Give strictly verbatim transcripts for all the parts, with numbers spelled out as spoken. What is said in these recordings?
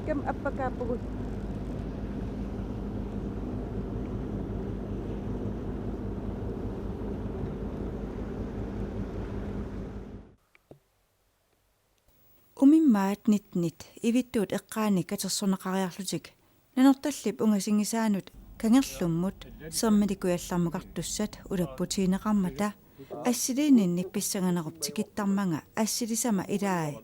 Kam appakaappugut. Umimmaat nittenit Ivittuut eqqaani katersorneqariarlutik Nanortallip ungasinngisaanut kangerlummut Sermilik Kujallermukartussat ulapputigineqarmata assiliininni pissanganerup tikittarmanga assilisama ilai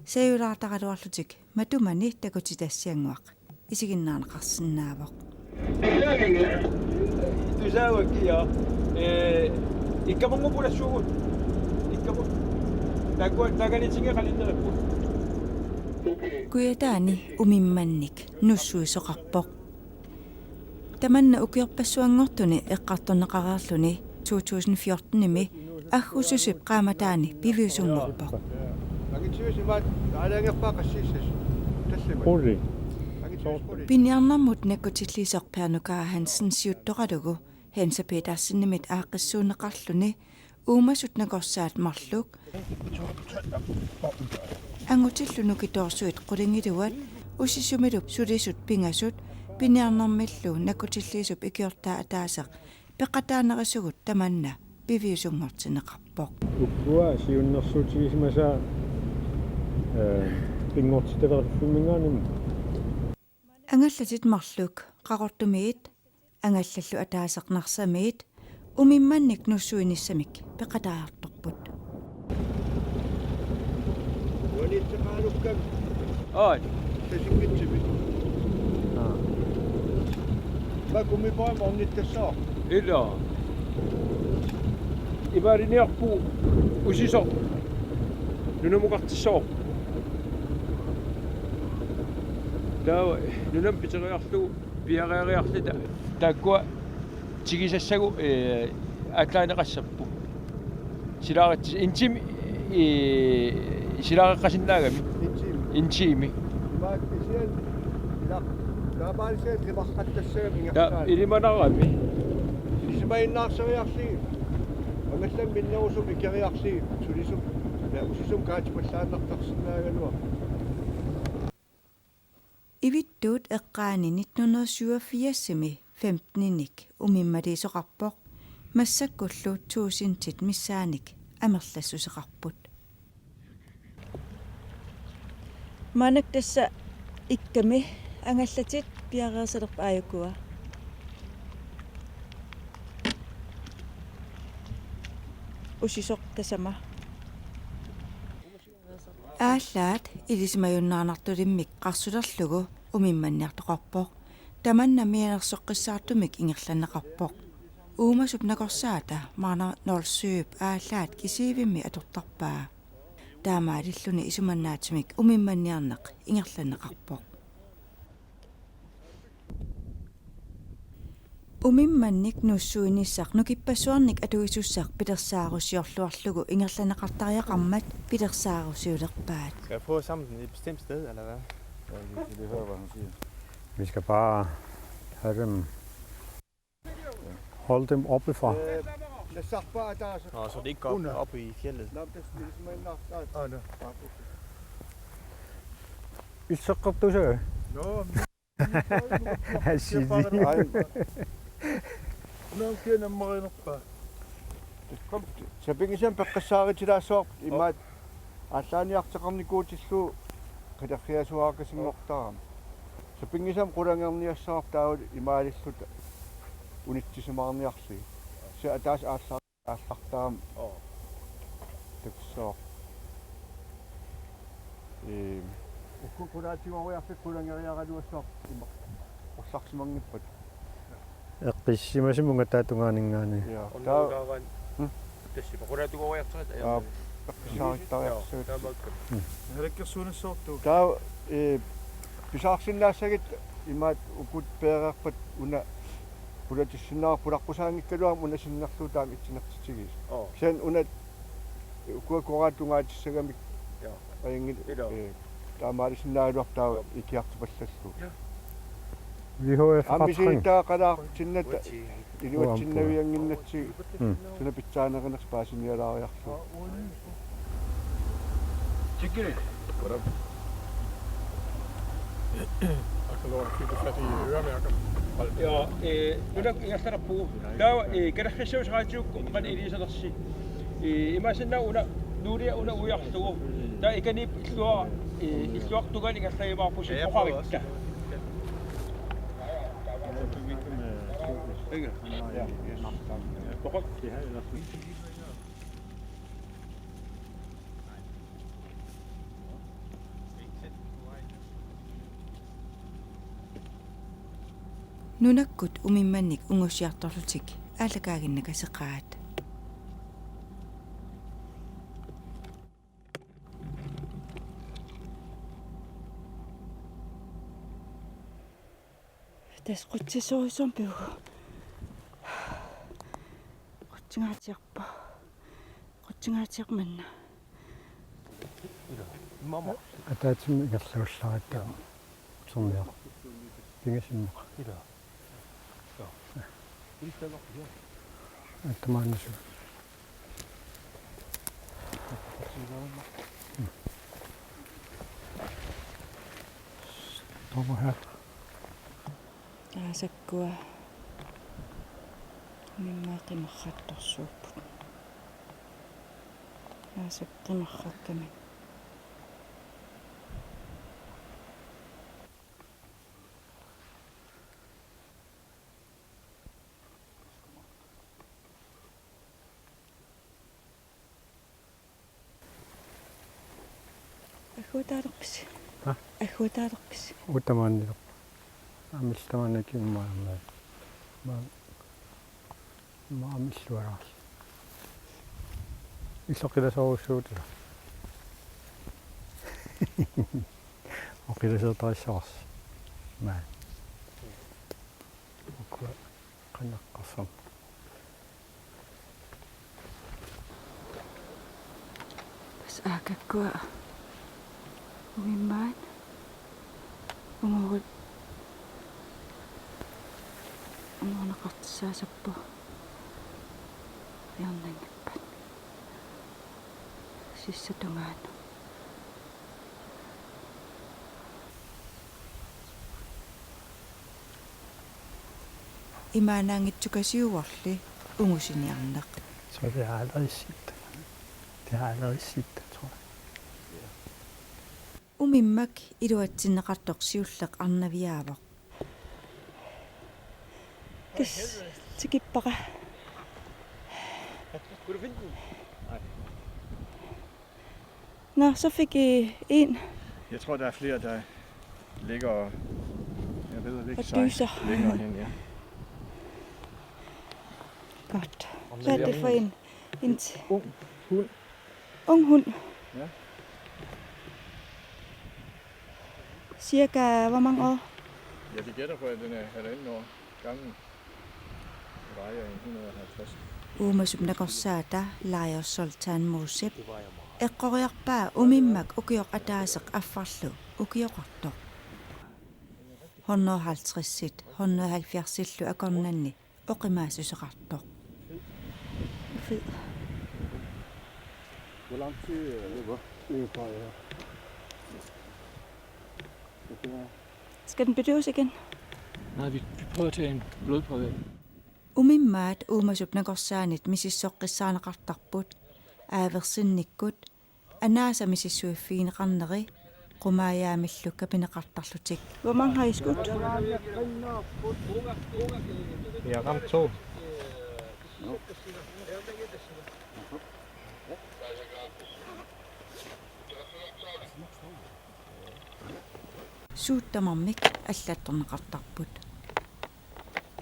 sajulaartaraluarlutik matumani takutitassiannguaq isiginnaarneqarsinnaavoq. Tusaavakkio. Eh, ikkamunnguppulassuugut. Ikkamu-, taku-, takanitigeqalinnerippu. Kujataani Umimmannik nussuisoqarpoq. Tamanna ukiorpassuanngortuni eqqartorneqareerluni to tusind fjortenimi Aggususip qaammataani piviusunngorpoq. Angitiusimaat taalaangerpaa qassiissas. Tallimat. Quli. Angitius quli. Piniarnermut nakkutilliisoq Pernukar Hansen siuttoralugu Hansa Petersenimit aaqqissuunneqarluni uumasut nakorsaat marluk angutillu nukittoorsuit qulingiluat usisumilu sulisut pingasut piniarnermillu nakkutilliisup ikiortaa ataaseq peqataanerisigut tamanna piviusunngortinneqarpoq. Ukua siunnersuutigisimasaat, eh, pinngortitalerfimminngaanniit. Angallatit marluk, Qaqortumiit, angallallu ataaseq Narsamiit, Umimmannik nussuinissamik peqataajartorput. Uaniitseqaalukkami. Aat. Tasinngitsimi. Aa. Makummi paam ornittassaaq. Ila. Imaaliniarpu usisoq. Nunamukartissaaq. Taava nunamut piteriarlugu piareeriarluta. Taakkua tigisassagut, eh, aallaaneqassapput. Silaarits-, en time, eh, silaareqqasinnaagami. En time. En time. Imaak kisianni ilaq. Taamaalisaat qimaqqattassagami. Ta-, ingerlaat. Ilimanarami. Sisimaginnaarsariarlugit. Angallammi minnerusumik ikeriarlugit. Sulisumik. Ja, usisumik kaatipallaannartarsinnaagaluaq. Ivittuut eqqaani nitten hundrede syvogfirsimi femteninik Umimmaliisoqarpoq, massakkullu tusindit missaanik amerlassuseqarput. Maannakkut tassa ikkami angallatit piareersalerput, aajukua. Usisoq tasama. Aallaat ilisimajunnaarnartulimmik qarsulerlugu Umimmanniartoqarpoq. Tamanna mianersoqqissaartumik ingerlanneqarpoq. Uumasup nakorsaata maanna nul syv aallaat kisiivimmi atortarpaa. Taamaalilluni isumannaatsumik Umimmanniarneq ingerlanneqarpoq. Umimmannik nussuinissaq nukippassuarnik atuisussaq pilersaarusiorluarlugu ingerlanneqartariaqarmat pilersaarusiulerpaat. Skal jeg prøve at samle den et bestemt sted, eller hvad? Ja, vi, vi hører, hvad hun siger. Vi skal bare have dem, holde dem oppe fra. Øh, jeg sagde bare, at der er så... Nå, så det ikke går op, under, op i fjeldet. Nå, men det er ligesom en nok, der er... Åh, nå. Nå, okay. Ilseqqertusaa. Nå, men Assili. Ai. Una ukiaq nammarinerpaa. Sapinngisamik peqqissaaritilaassavarput imaat aallaaniarteqarnikuutillugu qilerriasuaaqasinngortarami. Sapinngisamik qulangerniassavarput taava imaalilluta unitsisimaarniarlugit. Kisianni ataaseq aalla- aallartarami. Oo. Takussaaq. Ee, uku qulaatigooriarfik qulangeriaraluassaaq ima. Ullarsimanngippata. Eqqissimasimavunga taava tungaaninngaanniit. Ja. Taa- Unnuugaavaan. Hmm? Tassipa qulaatigooriartigut. Aa, ajornani. Peqqissaarittariarsuit. Joo, taamaakkami. Hmm. Nalakkersuinissaartut. Taava, ee, pisaarsinnaassagit imaat ukua peereerpat una qulatissinnaavarput, pulaqqusaanngikkaluarmat una sinnerlugu taama itsinertitigisoq. Oo. Kisianni una ukua koraat tungaatissagamik. Joo. Ajunngilaq. Ilaa. Ee, taamaalisinnaagaluarpoq taava ikiartupallallugu. Joo. V H F aamma qatrang. Isigittagaqalaartinnata iluatsinnaviannginnatsigit. Mm. Suna pitsaanerunersoq paasinialaariarlugu. Sikkilik. Arkeologer fik fat i øremærker. Ja, øh, nu der jeg starter på. Der øh, kan der fisse hos radio, man er lige sådan at sige. Øh, i mig sådan der under, nu er det under ude af store. Der ikke ni slår, øh, i slår, du kan ikke have bare på sit program. Ikke? Ja. Hvorfor? Nunakkut umimmannik ungusiartorlutik aallakaaginnakaseqaat. Tassa qutsissorujussuarmik pivugut. Qutsingaatiarpa. Qutsingaatiarmanna. Ila, immaqa. Ataatsimik ingerlagallarakku uterniaq. Pingasimmaqa. Ila. Ila. Ila. Atamaannasu. Toma her. Aasakkua. Mimmaa qimarrattorsuupput. Aasakkua qimarrakkami. Agguataalerpisi? Ha? Agguataalerpisi? Uutamaannilerpa. Amiltamaannakin maama. Ma. Ma amilluaraarli. Illoqilasoorussuutit. Oqilasoortarissavarsi. Ma. Ukua qanaqqaffam. Tassa aakakkua umimmaat ungugut unguneqartussaasarput ajornanngippat sissap tungaanut. Imaannaanngitsukasiuvorli ungusiniarneq. Så det er allerede set. Det er allerede set, tror jeg. Umimmak iluatsinneqartoq siulleq arnaviaavoq. Tassa tikippara. Nå, så fik I en. Jeg tror, der er flere, der ligger og, jeg ved ikke, og dyser længere hen, ja. Godt. Hvad er det for en? En t- Ung hund. Ung hund. Ja. Cirka hvor mange år? Ja, vi gætter på, at den er halvanden år gammel. Vejer en hundrede og halvtreds. Uumasup nakorsaata Laaja Soltan Moosep eqqoriarpaa umimmak ukioq ataaseq affarlu ukioqartoq. Hundrede halvtredsit, hundrede halvfjerdsillu akornanni oqimaassuseqartoq. Fed. Hvor lang tid øh, løber, løber fra jer? Skal den bedøves igen? Nej, vi, vi prøver at tage en blodprøve af. Umimmaat uumasup nakorsaanit misissoqqissaarneqartarput aaversinnikkut anaasa misissuiffigineqarneri qumaajaamillu kapineqartarlutik. Hvor mange har I skudt? Vi har ramt to. Suut tamarmik allattorneqartarput.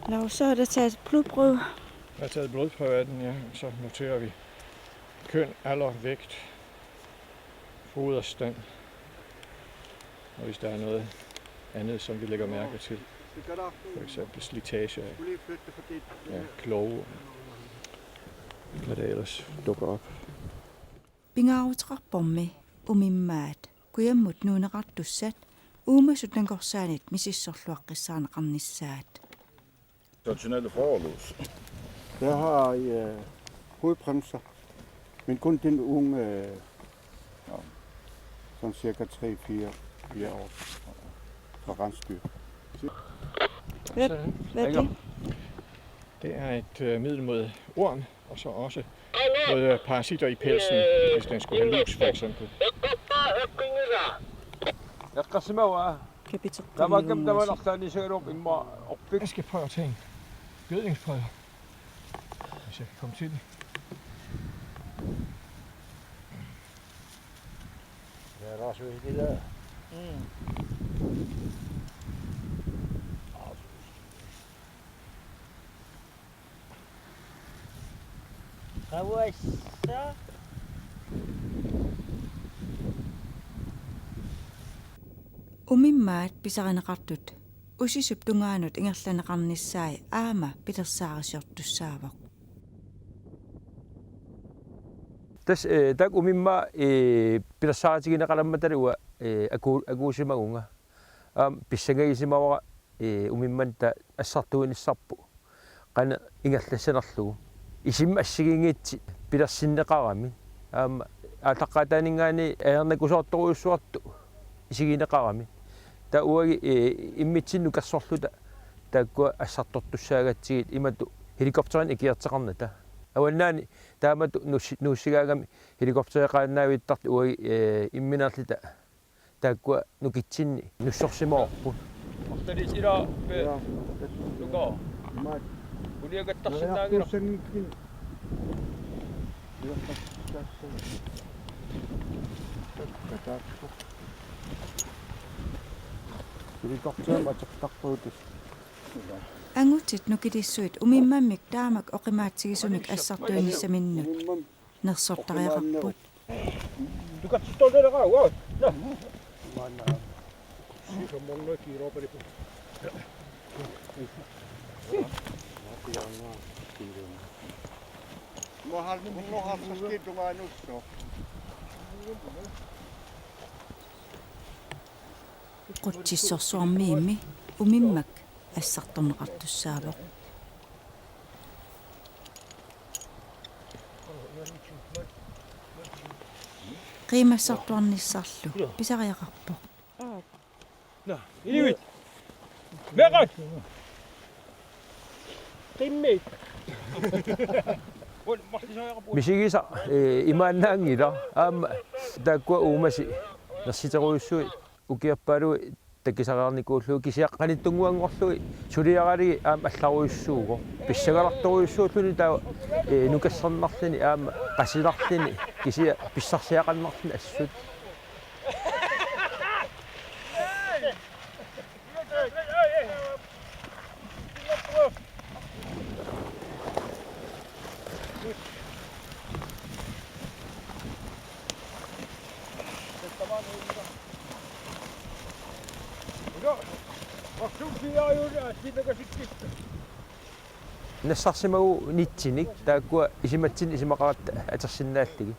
Lad os så der taget blodprøve. Jeg har taget blodprøve af den, ja. Så noterer vi køn, alder, vægt, foderstand. Og hvis der er noget andet, som vi lægger mærke til. For eksempel slitage af, af kloge, hvad der ellers dukker op. Pingaaruteqarpormi umimmaat kujammut nuunneqartussat uumasut nakorsaanit misissorluaqqissaarneqarnissaat. Traditionelle fårelus. Der har I øh, hovedbremser, men kun den unge, øh, sådan cirka tre, fire, fire år. Hvad, hvad er det? Det er et øh, middel mod orm, og så også mod øh, parasitter i pelsen, hvis den skulle have lus, for eksempel. Eqqarsimavaa. Kapitel. Tamakam tamanartaani sagalup imma orpik. Jeg skal prøve at tage en gødningsprøve, hvis jeg kan komme til det. Ja, Lars, vi det der. Mm. Qavassa. Umimmaat pisarineqartut usisup tungaanut ingerlanneqarnissaat aamma pilersaarisiortussaavoq. Tassa eh, taakku umimmaat eh, pilersaaritigineqalermata uanga eh, aku-, akuusimavunga. Aamma pissangagisimavara eh, umimmanik taava assartuinissarput qanoq ingerlassanerlugu. Isima assigiinngitsut pilersinneqaramik. Aamma aallaqqaataaninngaanniit ajornakusoortorujussuartut isigineqaramik. Taava uagut eh, immitsinnut nukersorluta taakkua assartortussaagatsigit imatut helikopterinik ikiorteqarnata. Avannaani taamatut nuussi-, nuussigaagami helikoptereqaannaavittartut uagut eh, imminerluta taakkua nukitsinni nussorsimavarput. Artalit ila pe. Ja. Nuka. Imaat. Uliakattarsinnaanngilaq. Neriartuussanngikkunik. Kataakku. Helikopterimik atortarpugut. Angutit nukilissuit umimmammik taamak oqimaatsigisumik assartuinissaminnut nersortariaqarput. Du kan stå der, der, wow. Ja. Qutsissorsuarmiimmi umimmak assartorneqartussaavoq. Qiimassartuarnissarlu pisariaqarpoq. Nå, inuit. Meeqqat. Qimmit. Misigisaq eh, imaannaanngilaq. Aamma taakkua uumasut nersiterujussuit ukiorpaaluit takusariarnikuullugit kisianni qanittunnguanngorlugit suliaralugit aamma allarujussuuvoq. Pissangalartorujussuulluni taava eh, nukassarnarluni aamma qasilarluni kisianni pissarsiaqarnarluni assut. Nassarsimagunik taakkua isumatsinnik isumaqaratta atorsinnaallugit.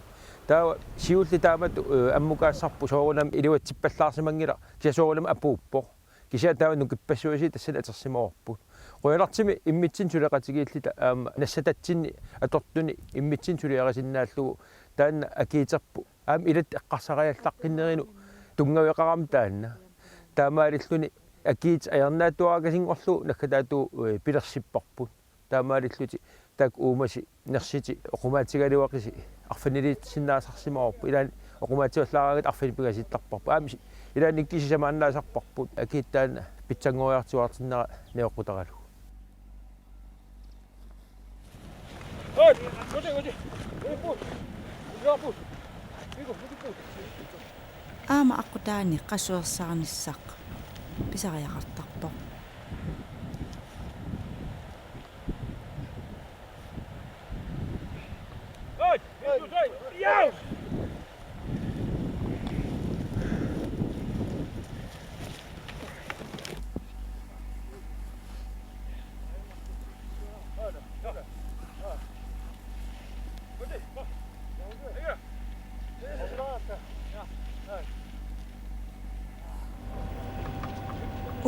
Taava siulleq taamatut eh, ammukaassarput soorunami iluatsippallaarsimanngilaq kisianni soorunami apuuppoq. Kisianni taava nukippassuisi tassani atorsimavarput. Qujanartumik immitsinnut suleqatigiilluta aamma nassatatsinni atortuni immitsinnut suliarisinnaallugu taanna akiitserput. Aamma ilaat eqqarsariallaqqinnerunut tunngaveqarami taanna. Taamaalilluni akiitsoq ajornaatsuarakasinngorlugu naggataatigut eh, pilersipparput. Taamaalillutik taakku uumasut nersutit oqumaatigaluaqisut arfiniliisinnaasarsimavarput. Ilaanni oqumaatsivallaaraangatta arfineq-pingasuttarparput. Aamma ilaanni kisiat samaannaasarparput. Akiitsoq taanna pitsanngoriartuaartinnera nioqqutaralugu. Aamma aqqutaani qasuersaarnissaq pisariaqartarpoq.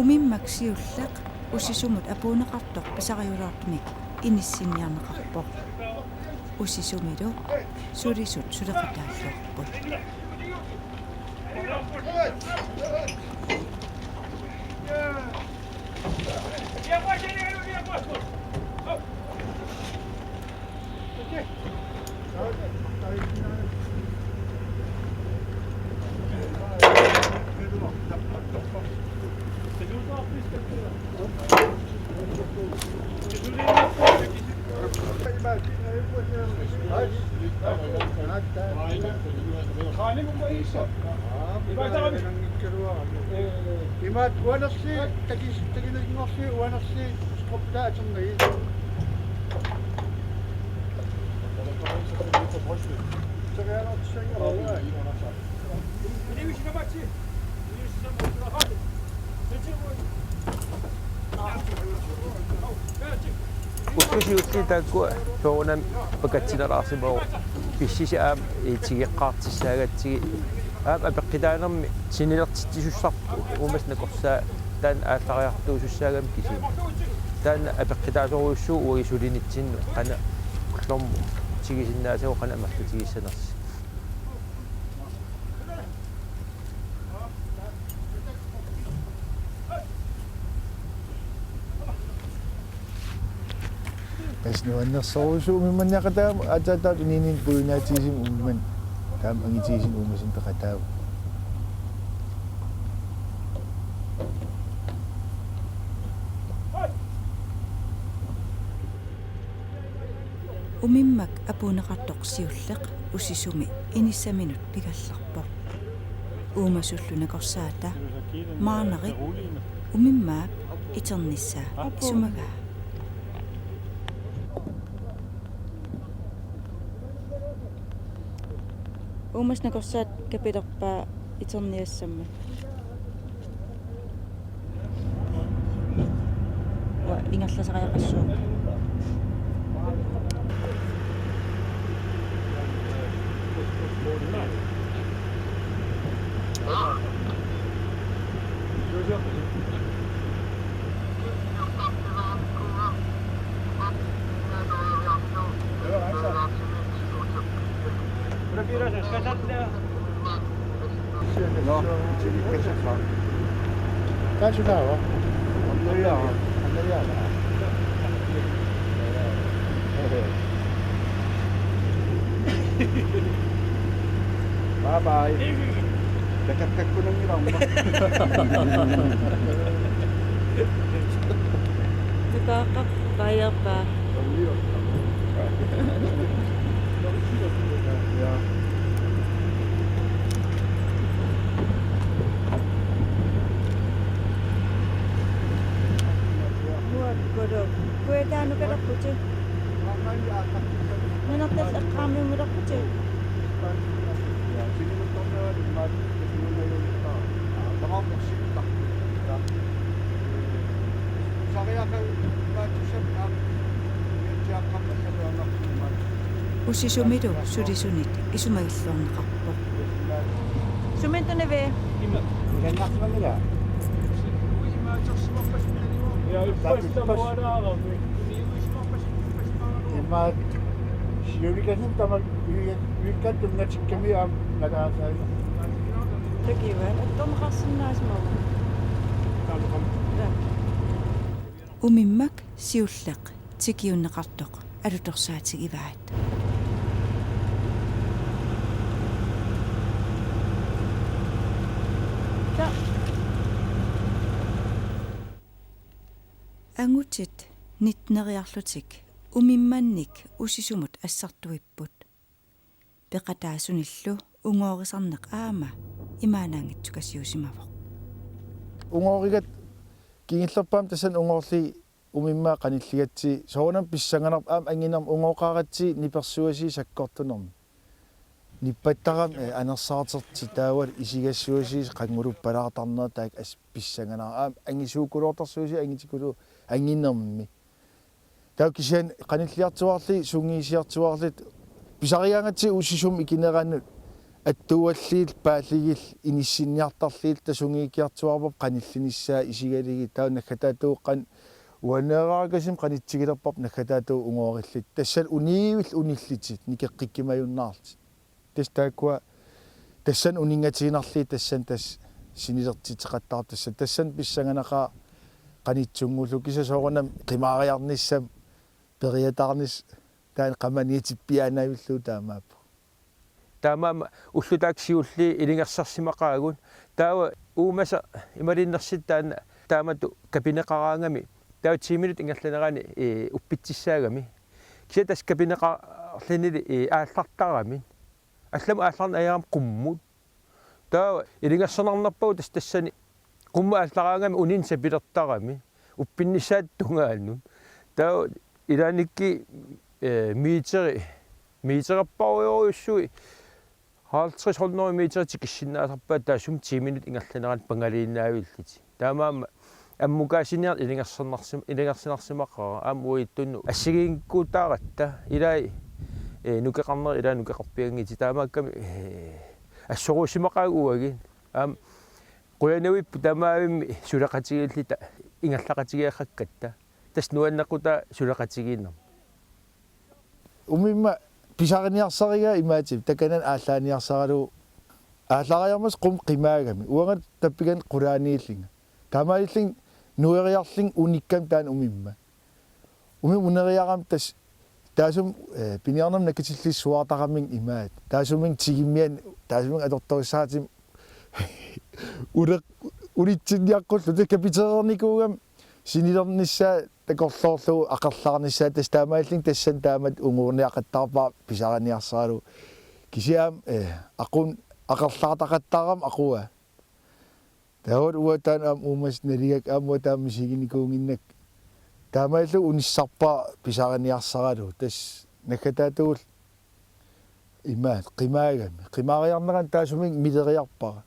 Umimmak siulleq usisumut apuunneqartoq pisariulaartumik inissinniarneqarpoq. Usisumilu sulisut suleqataalluarput. Imaat uanersi takis-, takinerunngorsi uanersi skopta atermagi. Ullut siulliit taakkua soorunami pakatsinalaarsimavoq, pissisi aamma tigeqqaartissaagatsigit. Aamma apeqqutaanermi sinilertitsisussarput uumasut nakorsaat taanna aallariartuusussaagami kisianni. Taanna apeqqutaasorujussuuvoq uagut sulinitsinnut qanoq ullormut tigisinnaasagut, qanoq amerlatigissanersut. Tassa nuannersorujussuuvoq umimmanniaqataamut, aatsaat taava inuuninni puiunaatigisumik umimmanik taama angitigisumik uumasumik peqataavoq. Umimmak apuunneqartoq siulleq usisumi inissaminut pigallarpoq. Uumasullu nakorsaata Maarnarip umimmaap iternissaa isumagaa. Uumasut nakorsaat kapilerpaa iterniassammat. Uanga ingerlasariaqassuunga. Taava sunaava? Annariaana. Annariaana. Bye bye. Takattakkunanngilarma. Nukaaqqap baajarpaa. Ja. Muakkulu. Kujataanukalerputit. Nunartut eqqaamiumilerputit. Usisumilu sulisunit isumagilluarneqarpoq. Sumiittunavi? Ima. Ilanngaasimamila. Ima. Siulikanit tamak ivikkat tunngatikkami aamma nalaasai. Takiva, attorneqarsinnaasimavoq. Taamaammat. Ja. Umimmak siulleq tikiunneqartoq alutorsaatigivaat. Ta-, angutit nitteneriarlutik umimmannik usisumut assartuipput. Peqataasunillu ungoorisarneq aamma imaannaanngitsukasiusimavoq. Ungoorigatta kingullerpaamik tassani ungoorlugit umimmaat qanilligatsigit soorunami pissanganarpoq, aamma anginermi ungooqaratsigit nipersuasii sakkortunermik. Nippattarami, eh, anersaartertik taavalu isigassuasii qannguluppalaartarnerat taakku assut pissanganaq, aamma angisuukuluortarsuasii angitikulu anginermi. Taava kisianni qanilliartuaarlugit sungiusiartuaarluta pisarigaangatsigit usisumut ikineranut attuallugit paallugit inissinniartarlugit taava sungiukkiartuaarparput qanillinissaa isigalugit, taava naggataatigut qanoq uaneeraarakasimmik qanitsigilerparput naggataatigut ungoorillutik. Tassalu uniuillu unillutik nikeqqikkimajunnaarlutik. Tassa taakkua tassani uninngatiinnarlugit tassani tassa sinilertitseqattaartussat tassani pissanganaqaaq qanitsunngullugu kisianni soorunami qimaariarnissami periataarnissaq taanna qamaniitippiaannavillugu taamaappoq. Taamaammat ullut taakku siulliit ilungersorsimaqaagut. Taava uumasoq imaluunniit taanna taamatut kapineqaraangami. Taava ti minutsit ingerlanerani, ee, uppitsissaagami. Kisianni tassa kapineqarlunilu, ee, aallartarami. Allamut aallarneq ajorami qummut. Taava ilungersunarnerpaavoq tassa tassani qummut aallaraangami uninnut sapilertarami uppinnissaata tungaanut. Taava ilaannikkut, ee, meteri, metererpassuarujussuit halvtreds hundrede meter tikissinnaasarpaat taassuma ti minutsit ingerlanerani pangaliinnaavillutik. Taamaammat ammukaasiniarneq ilungersunarsim-, ilungersunarsimaqaara aamma uagutsinnut assigiinngikkuutaaratta ilai, ee, nukeqarnerit ilai nukeqarpianngitsut taamaakkami, ee, assoruussimaqaagut uagut. Aamma qujanarujussuupput tamaavimmik suleqatigiilluta ingerlaqatigiiaqqakkatta. Tassa nuanneqqutaa suleqatigiinnermut. Umimmat pisariniarsarigaa imaattoq takanani aallaaniarsaralugu aallariarmata qummut qimaagami. Uanga tappikani qulaaniillunga. Taamaalillunga nueriarlunga unikkami taanna umimmat. Umimmat uneriarama tassa taassuma, ee, piniarnermut nakkutillissuartaramiuk imaattoq. Taassuminnga tigummianut, taassuminnga atortorissaatimik uleq-, ulitsinniaqqullugu tassa kapitereernikuugami sinilernissaa takorloorlugu aqerlaarnissaa tassa taamaalillunga tassani taamatut unguuniaqattaarpara pisariniarsaralugu. Kisianni aamma, ee, aqunneq aqerlaartaqattaarama aqua. Taava uanga taanna aamma uumasut nalugakka aamma uanga taama misiginikuunnginnakku. Taamaalillugu unissarpara pisariniarsaralugu. Tassa naggataatigut imaattoq qimaagami. Qimaariarnerani taassuminnga mileriarpara.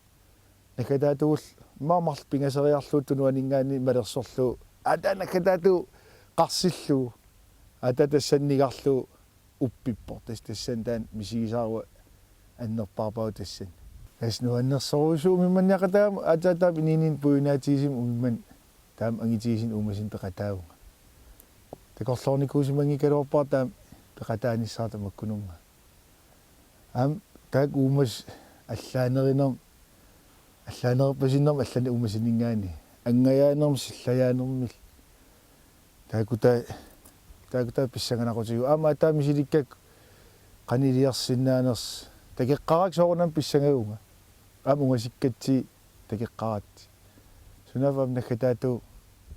Naggataatigut immaqa marluk pingasoriarlugu tunuaninngaanniit malersorlugu. Aataa naggataatigut qarsillugu. Aataa tassani nigarlugu uppippoq. Tassa tassani taanna misigisara uanga annerpaarpara tassani. Tassa nuannersorujussuuvoq umimmanniaqataagama aatsaat taama inuuninni puiunaatigisumik umimmanni taama angitigisumik uumasunik peqataavunga. Takorloornikuusimanngikkaluarpara taama peqataanissara tamakkununnga. Aamma taakku uumasut allaanerunermik, allaanerpasinnermik allanik uumasuninngaanniit. Anngajaanermik, sillajaanermik. Taakku taava, taakku taava pissanganaqutigaaq. Aamma aatsaat misilikkakku qanoq iliorsinnaanersut. Takoqqaarakkit soorunami pissangavunga. Aamma ungasikkatsigit takoqqaaratsigit. Sunaaffa aamma naggataatigut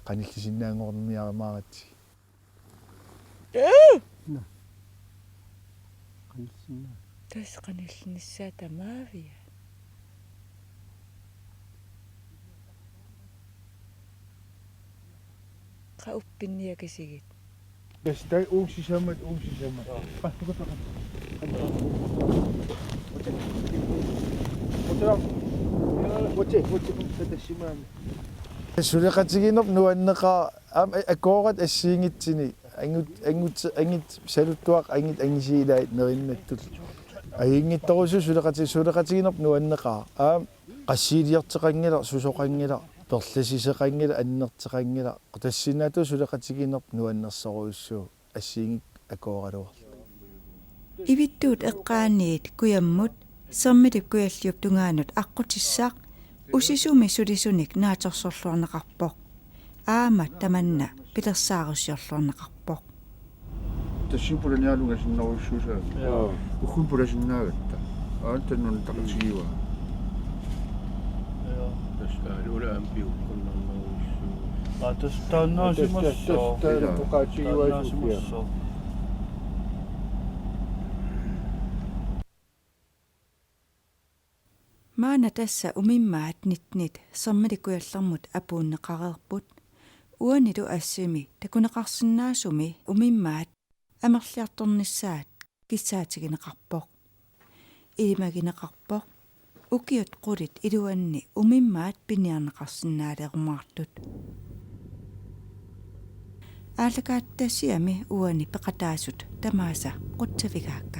qanillisinnaanngorniarumaaratsigu. Nå. Qanillisinnaanngilaq. Tassa qanillinissaa tamaaviat. Qaa uppinniakkassigit. Tassa taava uagut sisamat, uagut sisamat. Qaa, tukata, qaa. Qaa. Uatsi, uatsi, uatsi, uatsi, tassimaami. Suleqatigiinnerput nuanneqaaq aamma a-, akuurat assigiinngitsunik angut, angut, angut saluttuaqqat angut angusii ilaat nerinnattuullutik. Ajunngitsorujussuuvoq suleqati-, suleqatigiinnerput nuanneqaaq. Aamma qassiiliorteqanngilaq, susoqanngilaq, perlusisoqanngilaq, annertoqanngilaq. Qutassinnaatut suleqatigiinnerput nuannersorujussuuvoq. Assigiinngikkuit akuuraluarlutik. Ivittuut eqqaaniit kujammut Sermilup Kujalliup tungaanut aqqutissaq usisumi sulisunik naatsorsorluarneqarpoq. Aamma tamanna pilersaarusiorluarneqarpoq. Tassani pulaniarlunga sinnerujussuusaa. Joo. Uagut pulasinnaagatta. Aatsaat nunataqatigiiva. Joo. Tassa aamma piukkunnarnerujussuuvoq. Aa, tassa taannaasimassooq. Tassa, tassa, tassa, tassa, tassa, taannaasimassooq. Maanna tassa umimmaat nittenit Sermilu Kujallermut apuunneqareerput. Uanilu assimi takuneqarsinnaasumi umimmaat amerliartornissaat kissaatigineqarpoq. Ilimagineqarpoq ukiut qulit iluanni umimmaat piniarneqarsinnaalerumaartut. Aallakaatitasiami uani peqataasut tamaasa qutsavigaakka.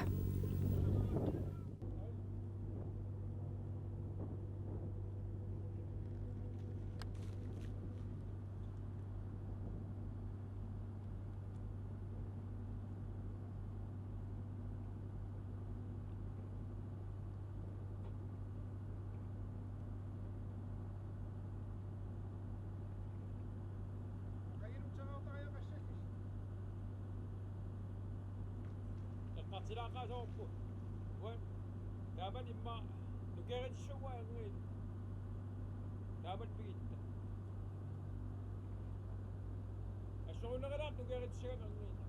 Silaaqaasoorpu. Uan. Taamani immaqa nukeeritsissuugut angiit. Taamani pigitta. Assorunerilaartoq nukeeritsissagamik angiit.